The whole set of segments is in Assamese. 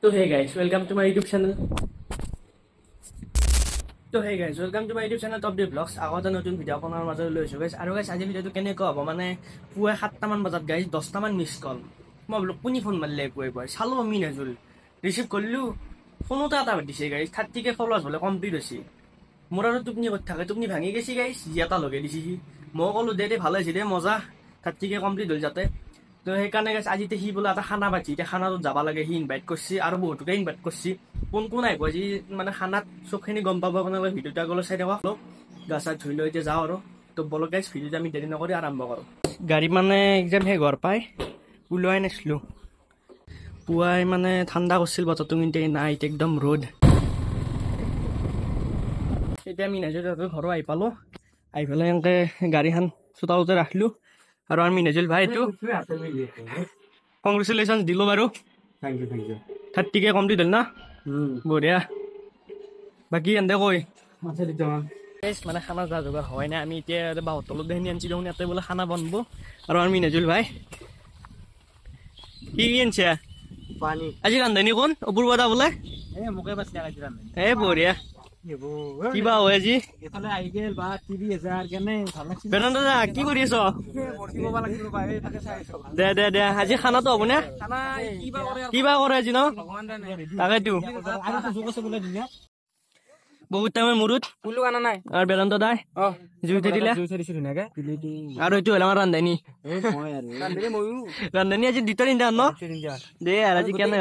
তো hey guys, welcome to my YouTube channel. তো hey guys, welcome to my YouTube channel top D blogs. আকৌ এটা নতুন ভিডিঅ' আপোনাৰ মাজলৈ লৈ আহিছোঁ গাইজ। আৰু গাইজ, আজিৰ ভিডিঅ'টো কেনেকুৱা হ'ব, মানে পুৱা 7টামান বজাত গাইজ 10টামান মিছ কল। মই বোলো কোনি ফোন মাৰিলে পুৱাই পুৱাই, চালোঁ আমি নাজুল, ৰিচিভ কৰিলোঁ, ফোনতে এটা দিছে গাইজ, 30K followers হ'লে কমপ্লিট হৈছে। মোৰ আৰু টোপনি ক'ত থাকে, টোপনি ভাঙি গৈছে গাইজ, যি এটা লগাই দিছে সি। মই ক'লোঁ দে দে ভাল হৈছে দে, মজা, 30K complete হ'ল যাতে। তো সেইকাৰণে গাইজ আজি সি বোলে এটা খানা পাতিছে, এতিয়া খানাটোত যাব লাগে, সি ইনভাইট কৰিছে আৰু বহুতকে ইনভাইট কৰিছে। কোন কোন আহিব আজি মানে খানাত চবখিনি গম পাব আপোনালোকে ভিডিঅ'টো আগলৈ চাই থাকক। গা চা ধুই লৈ এতিয়া যাওঁ আৰু। তো বলক গাইজ, ভিডিঅ'টো আমি দেৰি নকৰি আৰম্ভ কৰোঁ। গাড়ী মানে একজাম সেই ঘৰ পাই ওলোৱাই নাছিলোঁ, পুৱাই মানে ঠাণ্ডা কৰিছিল বতৰটো, কিন্তু নাই এতিয়া একদম ৰ'দ। এতিয়া আমি নাজুল ঘৰো আহি পালোঁ, আহি পেলাই এনেকৈ গাড়ীখন চোতালতে ৰাখিলোঁ। আৰু আমি নাজুল ভাই এইটো কংগ্ৰেচুলেশ্যন দিলোঁ বাৰু, thank you thank you. 30K complete হ'ল না, বঢ়িয়া। বাকী এনে কৈ মানে খানা যা যোগাৰ হোৱাই নাই, আমি এতিয়া বাঁহৰ তলত দেখিনি আনিছি দেখোন, ইয়াতে বোলে খানা বনব। আৰু আমি নাজুল ভাই কি কি আনিছে? পানী। আজি ৰান্ধনি কোন? অপূৰ্ব দা বোলে। এ বঢ়িয়া, কিবা হয় আজি। বেদান্ত দা কি কৰি আছ? দে দে দে, আজি খানাটো হ'ব নে? কিবা কৰে আজি ন? তাকেতো বহুত টাইমৰ মূৰত আৰু বেদান্ত দাই জুই উঠাই দিলে। আৰু এইটো হ'ল আমাৰ ৰান্ধনী, ৰান্ধনী আজি দুটা তিনিটা ন দে আৰু আজি কেনে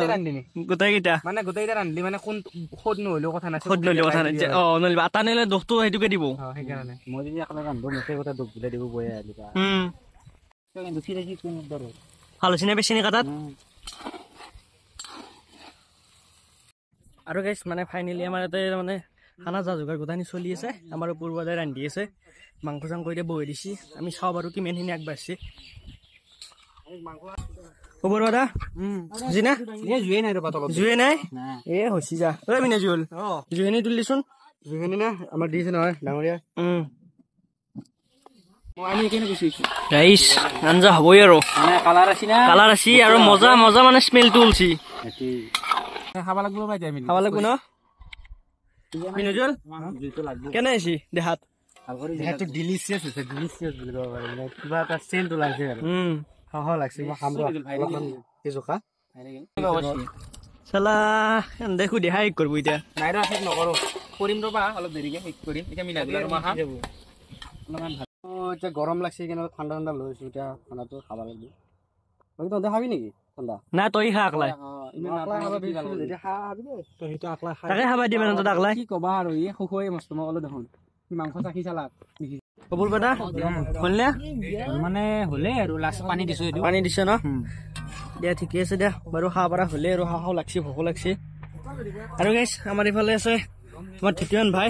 গোটেইকেইটা মানে গোটেইকেইটা ৰান্ধিলি মানে কোন সোধ নহ'লেও কথা নাই, সোধ নহ'লেও কথা নাই। অ নহ'লে আটা নিলে দোষটো সেইটোকে দিব, সেইকাৰণে মই যদি একলা ৰান্ধো মোকে গোটেই দোষ বোলে দিব বয়ে। ভাল হৈছে নে বেছি কাটাত? আৰু গাইজ মানে ফাইনেলি আমাৰ ইয়াতে মানে খানা যা যোগাৰ গোটাইনি চলি আছে। আমাৰ অপূৰ্বদাই ৰান্ধি আছে, মাংস চাংস এতিয়া বহি দিছে। আমি চাওঁ বাৰু কিমানখিনি আগবাঢ়িছে। অপূৰ্বদা বুজি না? জুয়ে নাই ৰ'বা তলত, জুয়ে নাই? এ হৈছে যা। ঐ মিনাজুল, জুইখিনি তুলিচোন। জুইখিনি না আমাৰ দিছে নহয় ডাঙৰীয়া। গাইজ আঞ্জা হ'বই আৰু, কালাৰ আছে না, কালাৰ আছে আৰু মজা মজা মানে স্মেলটো ওলছি। খাব লাগিব, খাব লাগিব ন? মিনুজুল কেনে হৈছে দেহাত? ডিলিচিয়াছ হৈছে, ডিলিচিয়াছ বুলি ক'ব পাৰি, মানে কিবা এটা চেণ্ট ওলাইছে আৰু খাব লাগছে। মই খাম জোকা চালা দেখো দেহা শেষ কৰিব এতিয়া। নাই ৰ, শেষ নকৰো, কৰিম ৰ'বা অলপ দেৰিকে শেষ কৰিম। এতিয়া মিনাজুল আৰু মই খাম অলপমান ভাত। এতিয়া গৰম লাগছে সেইকাৰণে ঠাণ্ডা ঠাণ্ডা লৈ আছো, এতিয়া ঠাণ্ডাটো খাব লাগিব। বাকী তহঁতে খাবি নেকি ঠাণ্ডা? নাই তই খা আকলাই। তাকে খাবা দিয়ে মানে তই আকলাই কি কবা আৰু, ই শুকুৱাই মস্ত। মই ক'লো দেখোন মাংস চাখি চালা। অপূৰ্ব দা হ'ল নে? মানে হ'লে আৰু লাষ্ট পানী দিছো, এইটো পানী দিছে ন? দিয়া ঠিকে আছে দিয়া বাৰু, খাব পৰা হ'লে আৰু খাওঁ লাগছে, ভোকো লাগছে। আৰু গাইজ আমাৰ ইফালে আছে আমাৰ ঠিকিয়ান ভাই,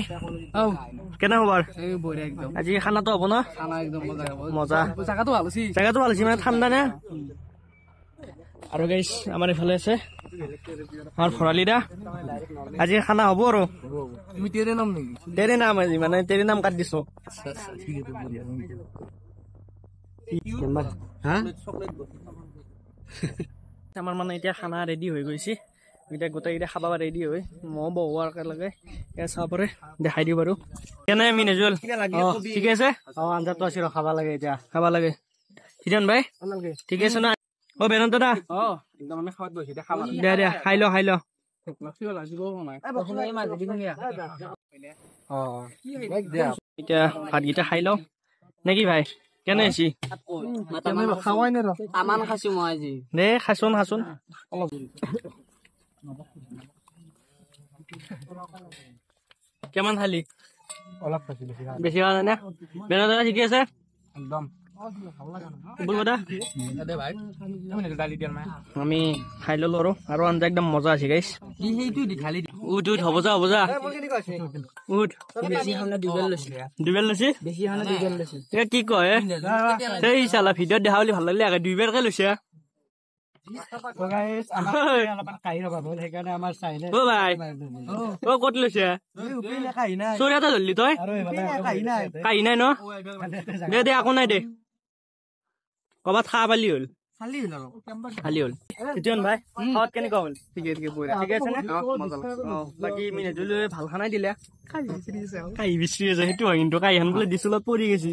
কেনে খবৰ? আজি খানাটো হ'ব ন? মজা, জাগাটো ভাল হৈছে, জাগাটো ভাল হৈছে মানে ঠাণ্ডা না। আৰু গাইজ আমাৰ ইফালে আছে আমাৰ ভৰালি দা, আজি খানা হ'ব আৰু। তেৰে নাম নেকি? তেৰে নাম আজি, মানে তেৰে নাম কাটি দিছো। আমাৰ মানে এতিয়া খানা ৰেডি হৈ গৈছে, এতিয়া গোটেইকেইটা খাব ৰেডি হৈ মই বহোৱাৰ একেলগে চাব পাৰে, দেখাই দিওঁ বাৰু। কেনে মিনাজুল ঠিকে আছে? অ আঞ্জাটো আছে, খাব লাগে এতিয়া, খাব লাগে। হিৰণ ভাই ঠিকে আছে না? অ বেদান্ত দা একদম আমি খাৱাত বহিছো, এতিয়া খাম। দে দে খাই ল, খাই ল। এতিয়া ভাতকেইটা খাই লওঁ নেকি ভাই? কেনে হৈছে? দে খাচোন খাচোন। কিমান খালি? অলপ খাইছো, বেছি খোৱা নাই না? বেদান্ত দা ঠিকে আছে? একদম। আমি খাই ললো আৰু, আৰু আঞ্জা একদম মজা আছে গাইজ। উঠ উঠ, হ'ব যা, হ'ব যা, উঠ। দুবেল লৈছে কি কয় এই চালা, ভিডিঅ'ত দেখা বুলি ভাল লাগিলে আগে দুইবাৰকে লৈছে। অ ভাই, অ ক'ত লৈছে? চোৰ এটা ধৰলি তই? কাহি নাই ন? দে দে, একো নাই দে, ক'ৰবাত খাব পালি হ'ল। খালি হ'ল কিজন ভাই খাৱাত কেনেকুৱা হ'ল? ঠিকে ঠিকে বঢ়িয়া। ঠিকে আছে নে? মজা লাগছে। বাকী মিনাজুলে ভাল খানাই দিলে, কাহি বিচাৰি আছে সেইটো হয়, কিন্তু কাহিখন বোলে দিচুলত পৰি গৈছে।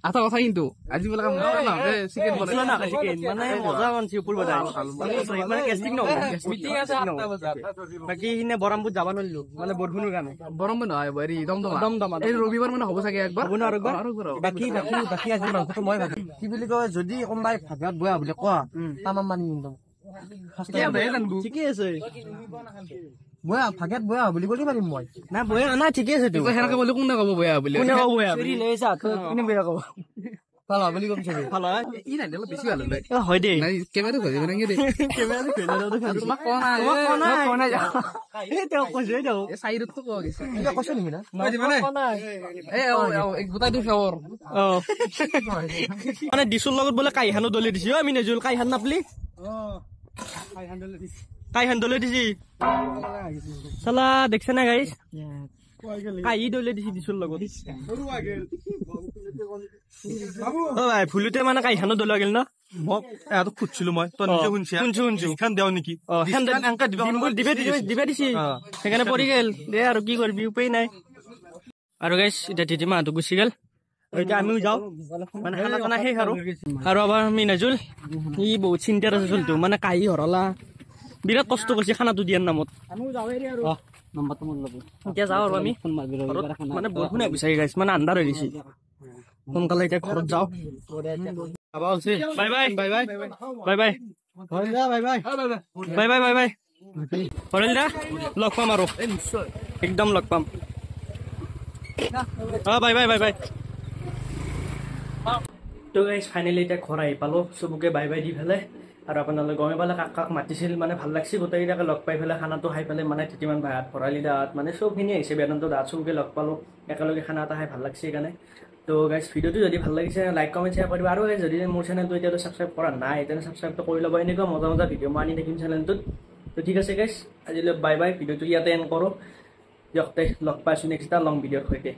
এটা কথা কিন্তু আজি বোলে চিকেন মানে মজা বনছি ওপৰ মানে গেষ্টিক নহ'ব। বাকী সিদিনা বৰমপুৰ যাব নোৱাৰিলো মানে বৰষুণৰ কাৰণে। বৰমপুৰ নহয় হেৰি দমদমা। দমদমা এই ৰবিবাৰ মানে হ'ব চাগে একবাৰ। হ'ব ন আৰু একবাৰ? বাকী বাকী বাকী আজি মাংসটো মই ভাজিম। কি বুলি কয়, যদি কোনোবাই ভাগত বয়া বুলি কোৱা তামাম মানি কিন্তু ঠিকে আছে। বয়া ভাগত বয়া বুলি ক'লে মানিম মই। না বয়া না ঠিকে আছে। সেনেকে ক'লে কোনে ক'ব বয়া বুলি? কোনে ক'ব বয়া বুলি? কোনে বেয়া ক'ব? ভাল হয় বুলি ক'ম চাগে। ভাল হয়। ই নাই অলপ বেছি ভাল হ'লে। হয় দেই। নাই কেমেৰাটো ঘূৰি মানে দেই। কেমেৰাটো ঘূৰি তোমাক কোৱা নাই। তোমাক কোৱা নাই। কোৱা নাই। এই তেওঁক কৈছে, এই তেওঁক। এই চাইডতটো কোৱা গৈছে। কিবা কৈছে নেকি না? কোৱা নাই। এই অ গোটাই দিওঁ সেৱৰ। অ মানে দিচুৰ লগত বোলে কাইহানো দলি দিছি। অ মিনাজুল কাইহান নাপলি? অ কাইহান দলি দিছি। কাইহান দলি দিছি। চালা দেখছে না গাইস? কাহি দলে দিছি দিচুৰ লগত। অ ভাই ভুলতে মানে কাইহানো দলোৱা গেল ন? মোক এটো খুজিছিলো মই, তই নিজে শুনছি। শুনছো শুনছো। খান দেও নেকি? অ সেন এনকা দিবা দিবে দিবে দিছি, সেইকাৰণে পৰি গেল। দে আৰু কি কৰিবি, উপায় নাই। আৰু গাইস এতিয়া তিতি মাহটো গুচি গেল, এতিয়া আমিও যাওঁ মানে খানা চানা শেষ। আৰু আৰু আমাৰ মিনাজুল ই বহুত চিন্তাত আছে চলটো, মানে কাহি হৰলা বিৰাট কষ্ট কৰিছে খানাটো দিয়াৰ নামত। এতিয়া যাওঁ আৰু আমি মানে বৰষুণ আহিব চাগে গাইছ, মানে আন্ধাৰ হৈ গৈছে। সোনকালে এতিয়া ঘৰত যাওঁ। Bye bye bye bye bye bye bye bye bye bye bye bye. Bharali দা লগ পাম আৰু, একদম লগ পাম। অ বাই বাই বাই বাই। তো গাইছ ফাইনেলি এতিয়া ঘৰ আহি পালোঁ, চবকে বাই বাই the পেলাই। আৰু আপোনালোকে গমেই পালে কাক কাক মাতিছিল, মানে ভাল লাগছে গোটেইকেইটাকে লগ পাই পেলাই খানাটো খাই পেলাই। মানে তিতিমান ভাইহাত, ভৰালি দাহাত, মানে চবখিনি আহিছে, বেদান্ত দাহাত, চবকে লগ পালোঁ একেলগে খানা এটা খাই ভাল লাগছে সেইকাৰণে। তো গাইছ ভিডিঅ'টো যদি ভাল লাগিছে লাইক কমেণ্ট শ্বেয়াৰ কৰিব। আৰু গাইছ যদি মোৰ চেনেলটো এতিয়ালৈ ছাবস্ক্ৰাইব কৰা নাই তেনে ছাবস্ক্ৰাইবটো কৰি ল'ব। এনেকুৱা মজা মজা ভিডিঅ' মই আনি থাকিম চেনেলটোত। তো ঠিক আছে গাইছ, আজিলৈ বাই বাই, ভিডিঅ'টো ইয়াতে এণ্ড কৰোঁ। দিয়ক লগ পাইছোঁ নেক্সট এটা লং ভিডিঅ'ৰ সৈতে।